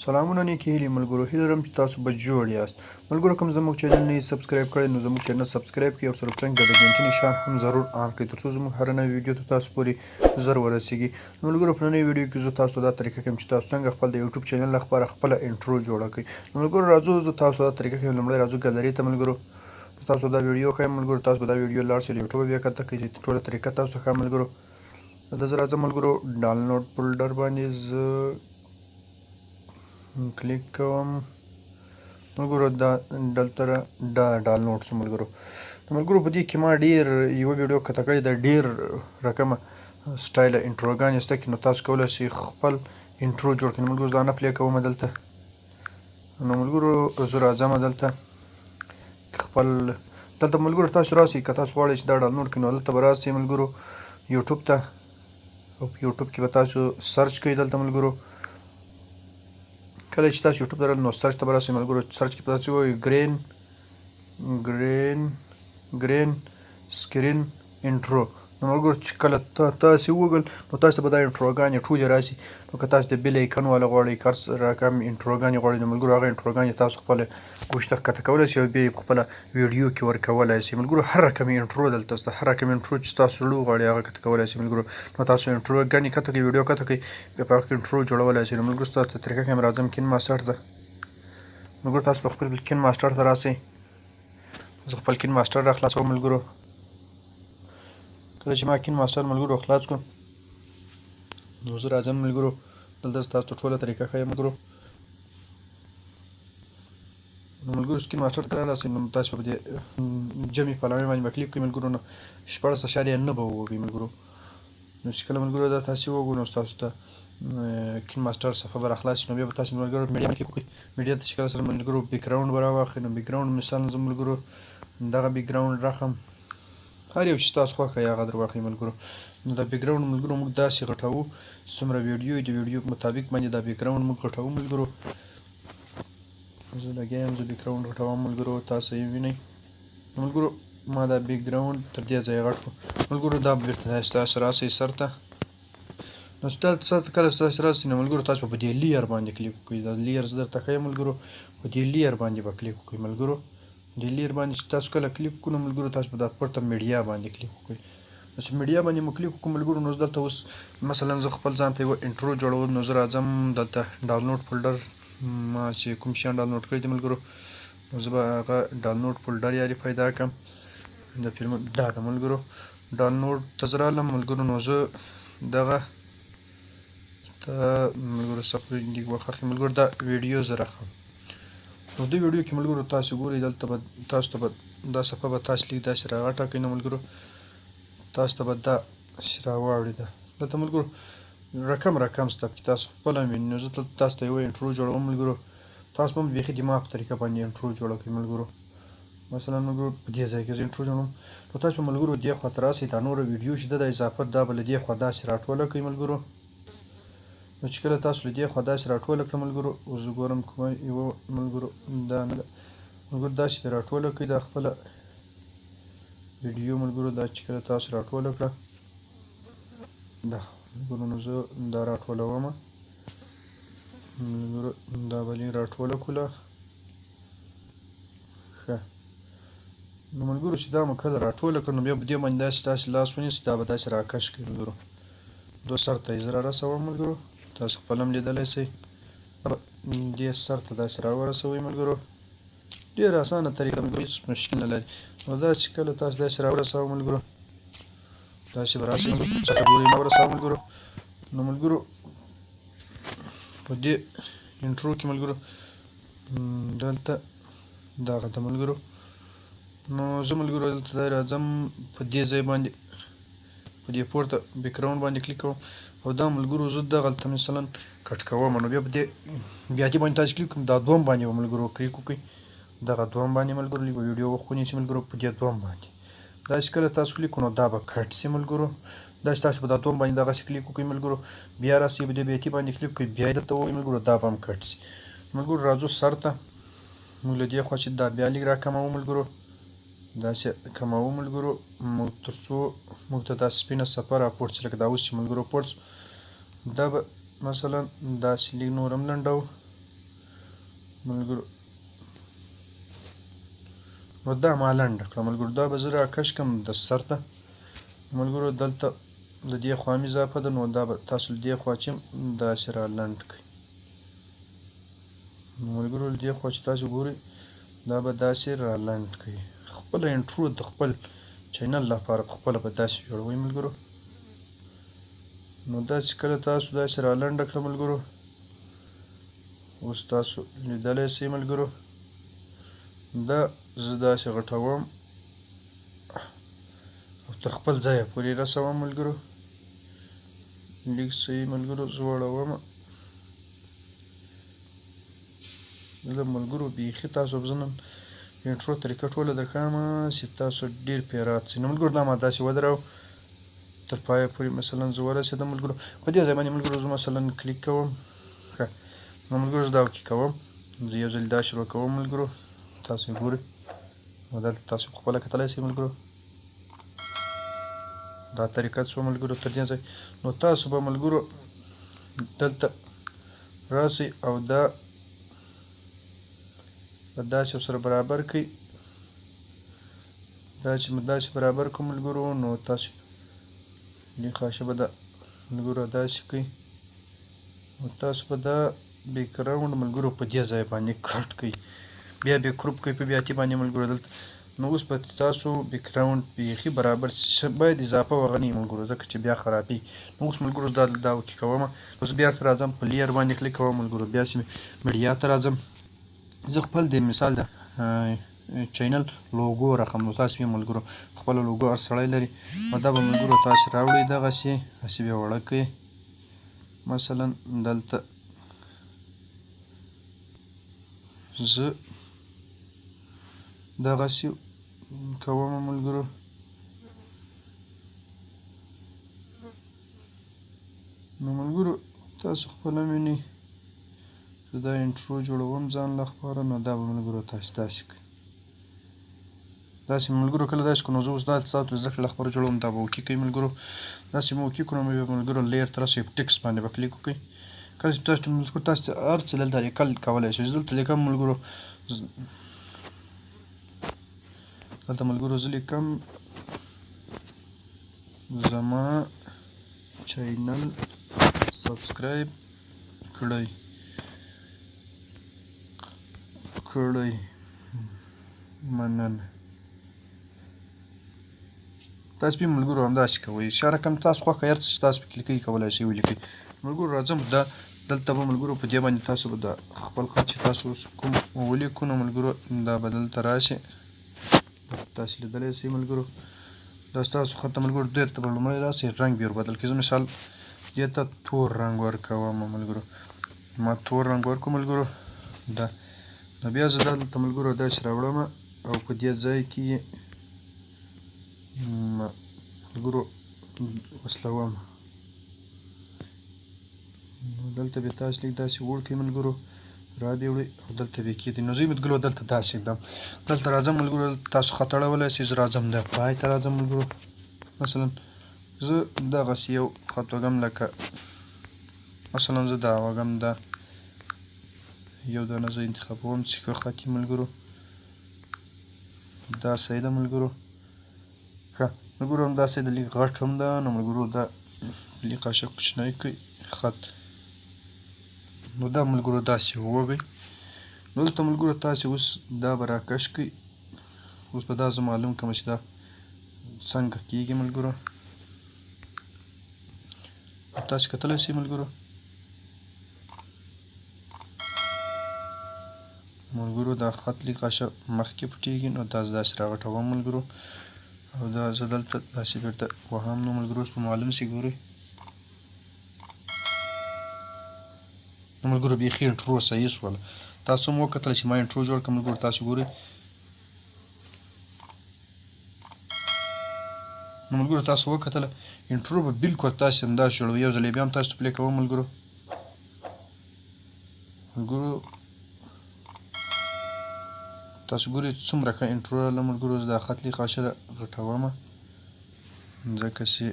سلامونه نیکی هیلی ملګرو، هیله لرم چې تاسو به جوړ یاست. ملګرو، کوم زموږ چینل نه یې سبسکرایب کړی، نو زموږ چینل سبسکرایب کړئ او سره څنګ د ګنټي نشان هم ضرور آن کړئ، ترڅو زموږ هره نوې ویډیو ته تاسو پورې زر ورسیږي. ملګرو، په ننۍ ویډیو کې زه تاسو ته دا طریقه کوم چې تاسو څنګه خپل د یوټیوب چینل لپاره خپله انټرو جوړه کړئ. نو ملګرو، راځو، زه تاسو ته دا طریقه کوم. لومړی راځو ګالري ته. ملګرو، تاسو دا ویډیو ښایم. ملګرو، تاسو به دا ویډیو لاړ شئ له یوټیوبه بیا کته کړئ چې ټوله طریقه تاسو ته ښایم. ملګرو، زه راځم. ملګرو، ډاونلوډ فولډر باندې زه کلیک کوم. ملګرو، دا دلته دا ډاونلوډ شو. ملګرو، ملګرو، په دې کې ما ډیر یو ویډیو کته کړې ده، ډیر رقمه سټایل انټروګانې شته کې، نو تاسو کولی شئ خپل انټرو جوړ کړئ. ملګرو، زه نه پلی کوم دلته. نو ملګرو، زه راځم دلته خپل دلته. ملګرو، تاسو راسئ، که تاسو غواړئ چې دا ډاونلوډ کړئ، نو دلته به راسئ ملګرو یوټیوب ته، او په یوټیوب کې به تاسو سرچ کړئ دلته. ملګرو، کله چې تاسو یوټیوب ته راغلئ، نو سرچ ته به راسئ. ملګرو، سرچ کې به تاسو ووایئ green screen intro. نو ملګرو، چې کله تاسو وګل، نو تاسو به دا انټروګانې ټولې راسي. نو که تاسو د بیل ایکن والا غواړئ، که هر رقم انټروګانې غواړئ، نو ملګرو، هغه انټروګانې تاسو خپله ګوشته ښکته کولی شئ او بیا یې په خپله ویډیو کې ورکولی شئ. ملګرو، هر رقم انټرو دلته شته، هر رقم انټرو چې تاسو زړه وغواړي، هغه کته کولی شئ. ملګرو، نو تاسو انټروګانې کته کوئ، ویډیو کته کوئ، بیا په هغه کې انټرو جوړولی شئ. نو ملګرو، ستاسو ته طریقه ښیم. راځم کین ماسټر ته. ملګرو، تاسو په خپل کین ماسټر ته راسئ. زه خپل کین ماسټر را خلاصوم. ملګرو، کله چې ما کین ماسټر ملګرو خلاص کړو، نو زه راځم. ملګرو، دلته ستاسو ټوله طریقه ښیم. ملګرو، نو ملګرو، کین ماسټر ته راسئ، نو تاسو په دې جمع په علامې باندې به کلیک کړئ. ملګرو، نو 16.9 به ووهئ. ملګرو، نو چې کله ملګرو دا تاسو وګورئ، نو تاسو ته کین ماسټر صفحه به راخلاص شي. نو بیا به تاسو ملګرو میډیا کلیک وکړئ. میډیا ته چې کله سره ملګرو، بیکګراوند به راواخلئ. نو بیکګراوند مثال زه ملګرو دغه بیکګراوند راخم، هر یو چې تاسو خوښه یې هغه در واخلئ. ملګرو، نو دا بیکګراوند ملګرو موږ داسې غټوو، څومره ویډیو د ویډیو مطابق باندې دا بیکګراوند موږ غټوو. ملګرو، زه لګیا یم، زه بیکګراوند غټوم. ملګرو، تاسو یې وینئ. ملګرو، ما دا بیکګراوند تر دې ځایه غټ کړو. ملګرو، دا بیرته داسې تاسو راسئ سر ته. نو ستاسو کله ستاسو راسئ، نو ملګرو، تاسو په دې layer باندې کلیک وکړئ. دا layer زه درته ښیم. ملګرو، په دې layer باندې به کلیک وکړئ. ملګرو، دې layer باندې چې تاسو کله کلیک وکړو، نو ملګرو، تاسو به دا پورته میډیا باندې کلیک وکړئ. نو چې میډیا باندې مو کلیک وکړو ملګرو، نو زه دلته اوس مثلا زه خپل ځان ته یوه انټرو جوړوم. نو زه راځم دلته ډاونلوډ فولډر، ما چې کوم شیان ډاونلوډ کړي دي ملګرو، نو زه به هغه ډاونلوډ فولډر یاري پیدا کړم. د فلم دا د ملګرو ډاونلوډ ته زه رالم. ملګرو، نو زه دغه ته ملګرو صفحې لږ وخت. ملګرو، دا ویډیو زه راخم. نو دې ویډیو کې ملګرو تاسو ګورئ، دلته به تاسو ته به دا صفحه به تاسو لږ داسې راغټه کړئ. نو ملګرو، تاسو ته به دا راواوړي. ده دلته ملګرو رقم رقم سته چې تاسو خپله وینئ. نو زه تاسو ته یوه انټرو جوړوم. ملګرو، تاسو هم بیخي د ما په طریقه باندې انټرو جوړه کړئ. ملګرو، مثلا ملګرو، په دې ځای کې زه انټرو جوړوم. نو تاسو ملګرو دې خوا ته راسئ، دا نوره ویډیو چې ده د اضافت، دا به له دې خوا داسې راټوله کړئ. ملګرو، نو چې کله تاسو له دې خوا داسې راټوله کړه ملګرو، اوس زه ګورم کومه یوه. ملګرو، دا نه ده. ملګرو، داسې دې راټوله کړئ دا خپله ویډیو. ملګرو، دا چې کله تاسو راټوله کړه دا ملګرو، نو زه دا راټولوم. ملګرو، دا به لږ راټوله کړه. ښه، نو ملګرو، چې دا مو کله راټوله کړه، نو بیا په دې باندې داسې تاسې لاس ونیسئ، دا به داسې راکش کړئ. ملګرو، دو سر ته یې زه رارسوم. ملګرو، تاسو خپل هم لیدلی شئ، دې سر ته داسې راورسوئ. ملګرو، ډېره اسانه طریقه، هېڅ مشکل نه لري. نو دا چې کله تاسو داسې راورسوه ملګرو، داسې به راسئ، څخه ګورئ، ما ورسوه ملګرو. نو ملګرو، په دې انټرو کې ملګرو دلته دغه ده. ملګرو، نو زه ملګرو دلته دا راځم، په دې ځای باندې، په دې پورته بیکګراوند باندې کلیک کوم او دا ملګرو زه دغلته مثلا کټ کوم. نو بیا په دې بیا دې باندې تاسو کلیک کوم، دا دوم باندې به ملګرو کلیک وکړئ، دغه دوم باندې. ملګرو، لږ ویډیو وخت ونیسي. ملګرو، په دې دوم باندې داسې کله تاسو کلیک کړو، نو دا به کټ شي. ملګرو، داسې تاسو په دا دوم باندې دغسې کلیک وکړئ. ملګرو، بیا راسئ، په دې بیتي باندې کلیک کړئ، بیا دلته ووایئ. ملګرو، دا به هم کټ شي. ملګرو، راځو سر ته. موږ له دې خوا چې دا بیا لږ راکموو ملګرو، داسې کموو ملګرو موږ، تر څو موږ ته دا سپینه صفحه راپورته شي، لکه دا اوس چې ملګرو پورته. دا به مثلا داسې لږ نور هم لنډوو. ملګرو نو دا ما لنډه کړه ملګرو، دا به زه راکش کړم د سر ته ملګرو. دلته له دې خوا مې اضافه ده، نو دا به تاسو له دې خوا چې داسې را لنډ کړئ. نو ملګرو له دې خوا چې تاسو ګورئ دا به داسې را لنډ کړئ. خپله انټرو د خپل چینل لپاره په خپله به داسې جوړوئ ملګرو. نو دا چې کله تاسو داسې را لنډه کړه ملګرو، اوس تاسو لیدلی سئ ملګرو، دا زه داسې غټوم او تر خپل ځایه پورې رسوم ملګرو. لږ څه ملګرو زه وړوم زه ملګرو بیخي تاسو به زه نن انټرو طریقه ټوله درښایم چې تاسو ډېر پرې رات سئ. نو ملګرو دا ما داسې ودراو تر پایه پورې مثلا زه ورسېدم ملګرو. په دې ځای باندې ملګرو زه مثلا کلیک کوم. ښه نو ملګرو زه دا وکي کوم، زه یو ځل دا شروع کوم ملګرو، تاسو یې ګورئ. نو دلته تاسو په خپله کتلی سئ ملګرو، دا طریقه څو ملګرو تر دې ځای. نو تاسو به ملګرو دلته راسئ او دا به داسې ورسره برابر کړئ. دا چې مو داسې برابر کړو ملګرو، نو تاسو لږ خاشه به دا ملګرو داسې کړئ. نو تاسو به دا بیکګراونډ ملګرو په دې ځای باندې کټ کړئ، بیا بیا کروپ کړئ په بیاتي باندې ملګرو دلته. نو اوس به تاسو بیکګراونډ بیخي برابر باید اضافه وغه نه ملګرو، ځکه چې بیا خرابېږي. نو اوس ملګرو زه دا دا وکي کوم. اوس بیا ورته راځم، په لیر باندې کلیک کوم ملګرو، بیا چې میډیا ته راځم. زه خپل د مثال د چینل لوګو رقم، نو تاسو یې ملګرو خپله لوګو هر سړی لري. نو دا به ملګرو تاسو راوړئ دغسې، هسې بیا وړه کړئ. مثلا دلته زه دغسې کوم ملګرو. نو ملګرو تاسو خپله وینئ، زه دا انټرو جوړوم ځان لپاره. نو دا به ملګرو تاسو داسې کړئ، داسې ملګرو کله داسې کړو. نو زه اوس دا ستاسو د زده کړې لپاره جوړوم، دا به وکي کوي ملګرو. داسې مو وکي کړو، نو بیا ملګرو لیر ته راسئ، ټیکس باندې به کلیک وکړئ. کله چې تاسو ملګرو تاسو هر څه دلته لیکل کولی شئ. زه دلته لیکم ملګرو، دلته ملګرو زه لیکم زما چینل سبسکرایب کړئ کړئ مننه. تاسو به ملګرو همداسې کوئ، ښه رقم تاسو خوښه هر څه چې تاسو پکې لیکئ کولی شئ ولیکئ ملګرو. راځم دا دلته به ملګرو په دې باندې تاسو به دا خپل خط چې تاسو اوس کوم ولیکو، نو ملګرو دا به دلته راشي، تاسو لیدلی شئ ملګرو. دا ستاسو خط ملګرو ډېر ته به لومړی راسي، رنګ به وربدل کړئ. زه مثال دې ته تور رنګ ورکوم ملګرو، ما تور رنګ ورکړو ملګرو. دا نو بیا زه دلته ملګرو داسې راوړم او په دې ځای کې یې ملګرو وصلوم. نو دلته به تاسو لږ داسې وړ کړئ ملګرو، را به وړئ او دلته به کېږدئ. نو زه یې ملګرو دلته داسې ږدم، دلته راځم ملګرو، تاسو خط اړولی شئ. زه راځم دا پای ته راځم ملګرو. مثلا زه دغسې یو خط وږم، لکه مثلا زه دا وږم، دا یو دانه زه انتخابوم چې ښه خط یې ملګرو، دا صحیح ده ملګرو. ښه ملګرو همداسې د لیک غټ هم ده. نو ملګرو دا لیک قاشق کوچنی کړئ خط، نو دا ملګرو داسې ووږئ. نو دلته ملګرو تاسې اوس دا به راکش کړئ. اوس به دا زه معلوم کړم چې دا څنګه کېږي ملګرو. تاسې کتلی شئ ملګرو. ملګرو دا خط لیک قاشق مخکې پټېږي، نو دا زه داسې راغټوم ملګرو، او دا زه دلته داسې بېرته وهم. نو ملګرو اوس به معلوم شي ګورئ. نو ملګرو بیخي انټرو صحیح شوله. تاسو هم وکتل چې ما انټرو جوړ کړه ملګرو، تاسو ګورئ. نو ملګرو تاسو وکتله انټرو به بالکل تاسو همداسې جوړوئ. یو ځل یې بیا هم تاسو ته پلې کوم ملګرو. ملګرو تاسو ګورئ څومره ښه انټرو راغله ملګرو. زه دا خط لیک عاشره غټوم ځکه چې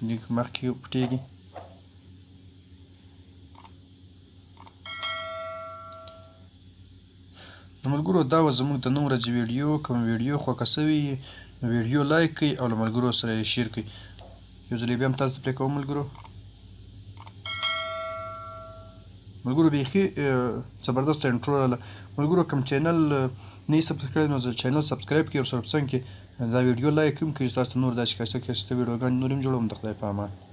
لیک مخکې پټېږي. نو ملګرو دا وه زموږ د نن ورځې ویډیو. که مو ویډیو خوښه شوې وي نو ویډیو لایک کړئ او له ملګرو سره یې شیر کړئ. یو ځل یې بیا هم تاسو ته پرې کوم ملګرو. ملګرو بیخي زبردست انټرو راله. ملګرو کوم چینل نه یې سبسکرایب کړی نو چینل سبسکرایب کړئ او سره په څنګ کې دا ویډیو لایک هم کړئ چې تاسو ته نور داسې ښایسته ښایسته ویډیوګانې نورې هم جوړوم. د خدای په امان.